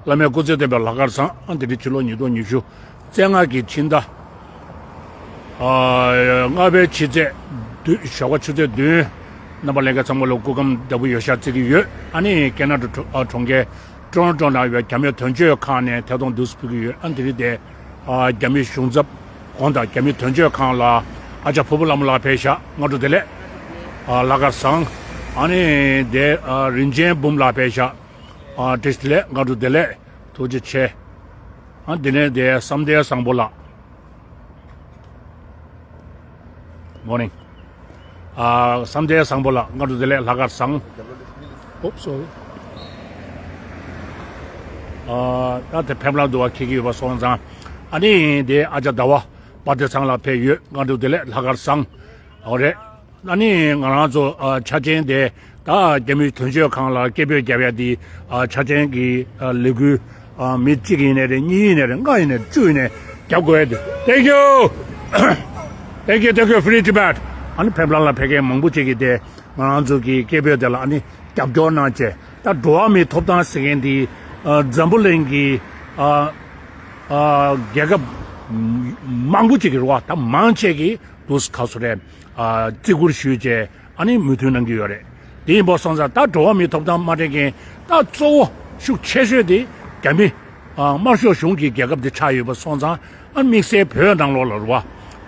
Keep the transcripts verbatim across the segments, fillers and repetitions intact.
བླ་མའི་སྐུ་ཚེ་བརྟན་པའི་ལྷག་དཀར་བཟང་། ཨ་འདི་རིང་ཕྱི་ལོ་ཉིས་སྟོང་ཉི་ཤུ་རྩ་ལྔ་གི་ཕྱི་ཟླ་ཨ་ལྔ་པའི་ཕྱི་ཚེས་བདུན། ཞོགས་པ་ཆུ་ཚོད་བདུན། རྣམ་པ་ལྷན་རྒྱས་ཚང་མ་ལ་སྐུ་ཁམས་བདེ་པོ་ཡོད་ཤག་བརྩི་གི་ཡོད། ཨ་ནི་ཀེ་ན་ཌ་གྲོང་ཨ་གྲོང་ཁྱེར་ཊོ་རོན་ཊོ་ནང་ཡོད་རྒྱ་མིའི་དོན་གཅོད་ཁང་ནས་ཐད་གཏོང་འདུག་སེ་ཕུལ་གི་ཡོད། ཨ་འདི་རིང་དེ་ཨ་རྒྱ་མིའི་གཞུང་ཚབ་གོང་དང་རྒྱ་མིའི་དོན་གཅོད་ཁང་ལ་ཨ་ཅག་ཕུར་བུ་ལྷ་མོ་ལགས་ཕེབས་ཤག་སྔ་དྲོ་བདེ་ལེགས། ཨ་ལྷག་དཀར་བཟང་། ཨ་ནི་དེ་ཨ་རིན་ཆེན་འབུམ་ལགས་ཕེབས་ཤག་ཨ་བཀྲ་ཤིས་བདེ་ལེགས། སྔ་དྲོ་བདེ་ལེགས། ཐུགས་རྗེ་ཆེ། ཨ་འདི་ནས་དེ་བསམ་གཏན་བཟང་པོ་ལགས། Morning། ཨ་བསམ་གཏན་བཟང་པོ་ལགས། སྔ་དྲོ་བདེ་ལེགས་ལྷག་དཀར་བཟང་། Oops, sorry། ཨ་ད་དེ་ཕེབས་ལམ་དུ་བ་འཁེལ་གྱི་ཡོད་པ་སོང་ཙང་། ཨ་ནི་དེ་ཨ་ཅག་ཟླ་བ་དཔལ་བདེ་ཚང་ལགས་ཕེབས་ཡོད། སྔ་དྲོ་བདེ་ལེགས་ལྷག་དཀར་བཟང་། འོ་རེད། ཨ་ནི་ང་རང་ཚོ་ཨ་ཆ་ཆེན་དེ་ད་རྒྱ་མིའི་དོན་གཅོད་ཁང་ལ་སྐད་འབོད་རྒྱབ་ཡ་དེ་ཨ་ཆ་ཆེན་གྱི་ཨ་ལས་འགུལ་ཨ་མི་གཅིག་ཡིན་ནའི་རེད། གཉིས་ཡིན་ནའི་རེད། ལྔ་ཡིན་ནའི་བཅུ་ཡིན་ནའི་རྒྱབ་དགོས་ཡ་དེ། Thank you། Thank you, thank you, Free Tibet། ཨ་ནི་ཕེབས་ལམ་ལ་ཕེབས་མཁན་མང་པོ་ཅིག་གིས་དེ་ང་རང་ཚོ་གི་སྐད་འབོད་དེ་ལ་ཨ་ནི་རྒྱབ་སྐྱོར་གནང་བྱས། ད་འགྲོ་བ་མིའི་ཐོབ་ཐང་ཟེར་མཁན་དེ་ཨ་འཛམ་བུ་གླིང་གི་ཨ་ཨ་རྒྱལ་ཁབ་མང་པོ་ཅིག་གིས་རེད་བ། ད་མང་ཆེ་གིས་འདུག་སེ་ག་སོ་རེད། ཨ་བརྩི་བཀུར་ཞུས་བྱས་ཨ་ནི་མོས་མཐུན་གནང་གི་ཡོད་རེད། དེ་ཡིན་པ་སོང་ཙང་ད་འགྲོ་བ་མིའི་ཐོབ་ཐང་དམའ་འབེབས་མཁན་ད་གཙོ་བོ་ཤུགས་ཆེ་ཤོས་དེ་རྒྱ་མི་ཨ་དམར་ཤོག་གཞུང་གི་རྒྱལ་ཁབ་དེ་ཆགས་ཡོད་པ་སོང་ཙང་། ཨ་དམིགས་བསལ་བོད་ནང་ལོགས་ལ་རེད་བ།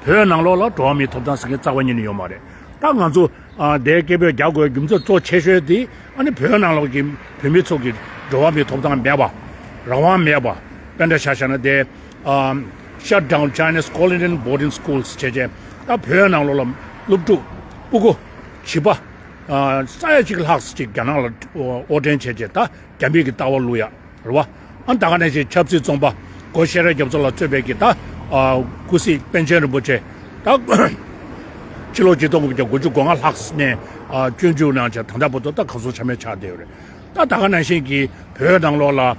བོད་ནང་ལོགས་ལ་འགྲོ་བ་མིའི་ཐོབ་ཐང་ཟེར་མཁན་རྩ་བ་ཉིད་ནས་ཡོད་མ་རེད། ད་ང་ཚོ་ཨ་དེའི་སྐད་འབོད་རྒྱག་དགོས་རྒྱུ་མཚན་གཙོ་ཆེ་ཤོས་དེ་ཨ་ནི་བོད་ནང་ལོགས་ཀྱི་བོད་མི་ཚོ་གི་འགྲོ་བ་མིའི་ཐོབ་ཐང་མེད་པ། རང་དབང་མེད་པ། དཔེ་འདྲ་ཆ་བཞག་ན་དེ། ཨམ། Shut down China's colony boarding schools བྱས་བྱས། ད་བོད་ནང་ལོགས་ལ་སློབ་ཕྲུག་ཕྲུ་གུ་བྱིས་པ་ཨ་ས་ཡ་གཅིག་ལྷག་ཅིག་རྒྱ་ནག་ལ་དབོར་འདྲེན་བྱས་བྱས། ད་རྒྱ་མི་གི་ལྟ་བ་བླུག་ཡ་རེད་བ། ཨ་ད་ག་ནང་བཞིན་ཆབ་སྲིད་བཙོན་པ་སྒོ་ཤེས་རབ་རྒྱ་མཚོ་ལགས་གཙོས་པའི་གི་ད་ཨ་སྐུ་སྲིད་པཎ་ཆེན་རིན་པོ་ཆེ་ད་ཕྱི་ལོ་ཆིག་སྟོང་དགུ་བརྒྱ་དགུ་བཅུ་གོ་ལྔ་ལྷག་ནས་ཨ་སྐྱོན་འཛུགས་གནང་བྱས། ད་ལྟ་བར་དུ་ད་ག་སོང་ཆ་མེད་ཆགས་བསྡད་ཡོད་རེད། ད་ད་ག་ནང་བཞིན་གྱི་བོད་ནང་ལོགས་ལ་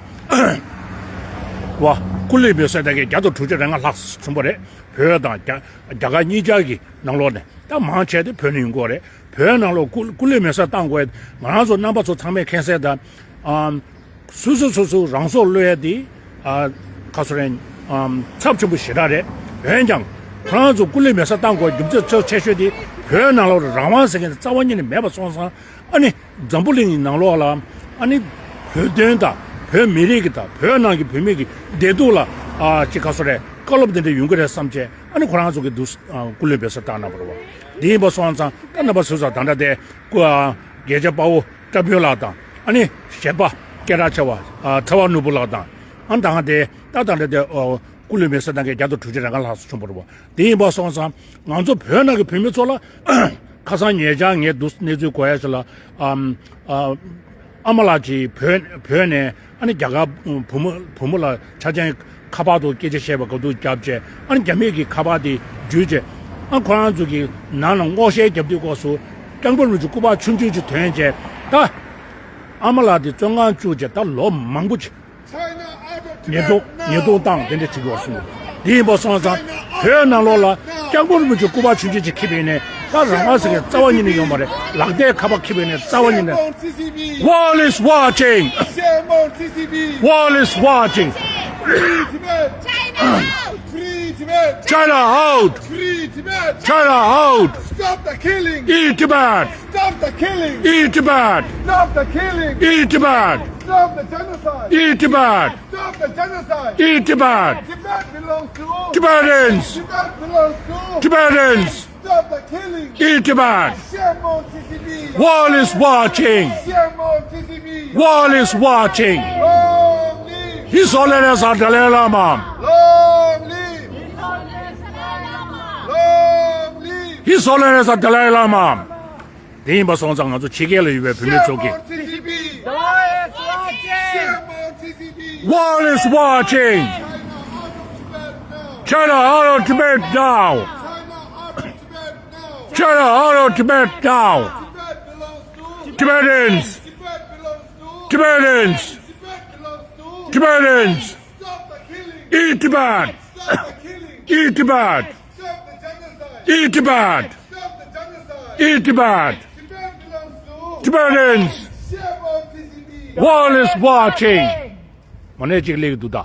བ་སྐུ་ལུས་མེ་སྲེག་བཏང་མཁན་བརྒྱ་དང་དྲུག་ཅུ་རེ་ལྔ་ལྷག་བྱུང་བ་རེད། བོད་དང་རྒྱ་རྒྱ་གར་གཉིས་ཆར་གྱི་ནང་ལོགས་ནས་ད་མང་ཆེ་དེ་བོད་ནས་ཡོང་གི་ཡོད་རེད། བོད་ནང་ལོགས་སྐུ་སྐུ་ལུས་མེ་སྲེག་བཏང་དགོས། ང་རང་ཚོ་རྣམ་པ་ཚོ་ཚང་མས་མཁྱེན་གསལ་ལྟར། ཨམ། སོ་སོ་སོ་སོ་རང་སྲོག་བློས་ཡ་དེ་ཨ་ག་སོ་རེད། ཨམ། ཚབས་ཆེན་པོ་ཞེ་དྲག་རེད། འོན་ཀྱང་ཁོ་རང་ཚོ་སྐུ་ལུས་མེ་སྲེག་བཏང་དགོས་རྒྱུ་མཚན་གཙོ་ཆེ་ཤོས་དེ་བོད་ནང་ལོགས་རང་དབང་ཟེར་མཁན་དེ་རྩ་བ་ཉིད་ནས་མེད་པ་སོང་ཙང་། ཨ་ནི་འཛམ་བུ་གླིང་གི་ནང་ལོགས་ལ་ཨ་ནི་བོད་དོན་དང་བོད་མི་རིགས་ཀྱི་དང་བོད་ནང་གི་བོད་མི་གི་བདེ་སྡུག་ལ་ཨ་ཅིག་ག་སོ་རེད། བཀའ་སློབ་དེ་འདྲ་ཡོང་གི་རེད་བསམ་བྱས། ཨ་ནི་ཁོ་རང་ཚོ་གི་འདུག་ཨ་སྐུ་ལུས་མེ་སྲེག་བཏང་གནང་བ་རེད་བ། དེ་ཡིན་པ་སོང་ཙང་ད་རྣམ་པ་ཚོས་ད་ལྟ་དེ་སྐུ་ཨ་དགེ་བཤེས་དཔའ་བོ་བཀྲ་དཔོན་ལགས་དང་། ཨ་ནི་གཞས་པ་སྐད་གྲགས་ཆེ་བ་ཨ་ཚེ་དབང་ནོར་བུ་ལགས་དང་། ཨ་ནི་ད་ང་དེ་ད་ད་ལྟ་དེ་ཨོ་སྐུ་ལུས་མེ་སྲེག་བཏང་མཁན་བརྒྱ་དང་དྲུག་ཅུ་རེ་ལྔ་ལྷག་ཙམ་བྱུང་བ་རེད་བ། དེ་ཡིན་པ་སོང་ཙང་ང་ཚོ་བོད་ནང་གི་བོད་མི་ཚོ་ལ་ཁ་སང་ཉེ་ཆར་ངས་འདུག་གནས་ཚུལ་གོ་ཡ་ཞིག་ལ། ཨམ། ཨ་ཨ་མ་ལགས་ཀྱིས་བོད་བོད་ནས་ཨ་ནི་རྒྱ་གར་བུ་མོ་བུ་མོ་ལ་ཆ་ཅན་ཁ་པར་དུ་སྐད་ཆ་བཤད་པ་ག་དུས་བརྒྱབ་བྱས། ཨ་ནི་རྒྱ་མིས་ཀྱིས་ཁ་པར་དེ་འཇུས་བྱས། ཨ་ཁོ་རང་ཚོ་གི་ནང་ལ་སྔོག་བཤེར་བརྒྱབ་དུས་སྐབས་སུ་སྐྱབས་མགོན་རིན་པོ་ཆེ་སྐུ་པར་ཆུང་ཆུང་ཅིག་ཐོན་བྱས། ད་ཨ་མ་ལགས་དེ་བཙོན་ཁང་བཅུག་བྱས་ད་ལོ་མང་པོ་ཅིག་ཉེས་རྡུང་ཉེས་རྡུང་བཏང་དེ་འདྲ་བྱེད་དགོས་གསུངས། དེ་ཡིན་པ་སོང་ཙང་བོད་ནང་ལོགས་ལ་སྐྱབས་མགོན་རིན་པོ་ཆེ་སྐུ་པར་ཆུང་ཆུང་ཅིག་འཁྱེར་བ་ཡིན་ནའི་ད་རང་དབང་ཟེར་མཁན་རྩ་བ་ཉིད་ནས་ཡོད་མ་རེད། ལག་རྡེབ་ཁ་པར་འཁྱེར་བ་ཡིན་ནའི་རྩ་བ་ཉིད་ནས། World is watching. World is watching. China out! Free Tibet! China out! Stop the killing! Eat Tibet! Stop the killing! Eat Tibet! Stop the killing! Eat Tibet! Stop the genocide! Eat Tibet! Stop the genocide! Eat Tibet! Tibet belongs to who? Tibetans! Tibet belongs to who? Tibetans! Stop the killing! Eat Tibet! Shame on C C P! World is watching! Shame on C C P! World is watching! Long live! His Holiness the Dalai Lama! Long live! Long live! His Holiness the Dalai Lama! དེ་ཡིན་པ་སོང་ཙང་ང་ཚོ་ཕྱི་རྒྱལ་ལ་ཡོད་པའི་བོད་མི་ཚོ་གིས། Shame on C C P! Shame on C C P! World is watching! China out of Tibet now! China out of Tibet now! China out of Tibet now! China out of Tibet now! Tibet belongs to Tibetans! Tibet belongs to Tibetans! Tibet belongs to Tibetans! Stop the killing! Eat Tibet! Stop the killing! Eat Tibet! Stop the genocide! Eat Tibet! Stop the genocide! Eat Tibet! Tibet belongs to Tibetans! Shame on C C P! World is watching! མོ་ནས་གཅིག་སླེབས་ཀྱི་འདུག་ད།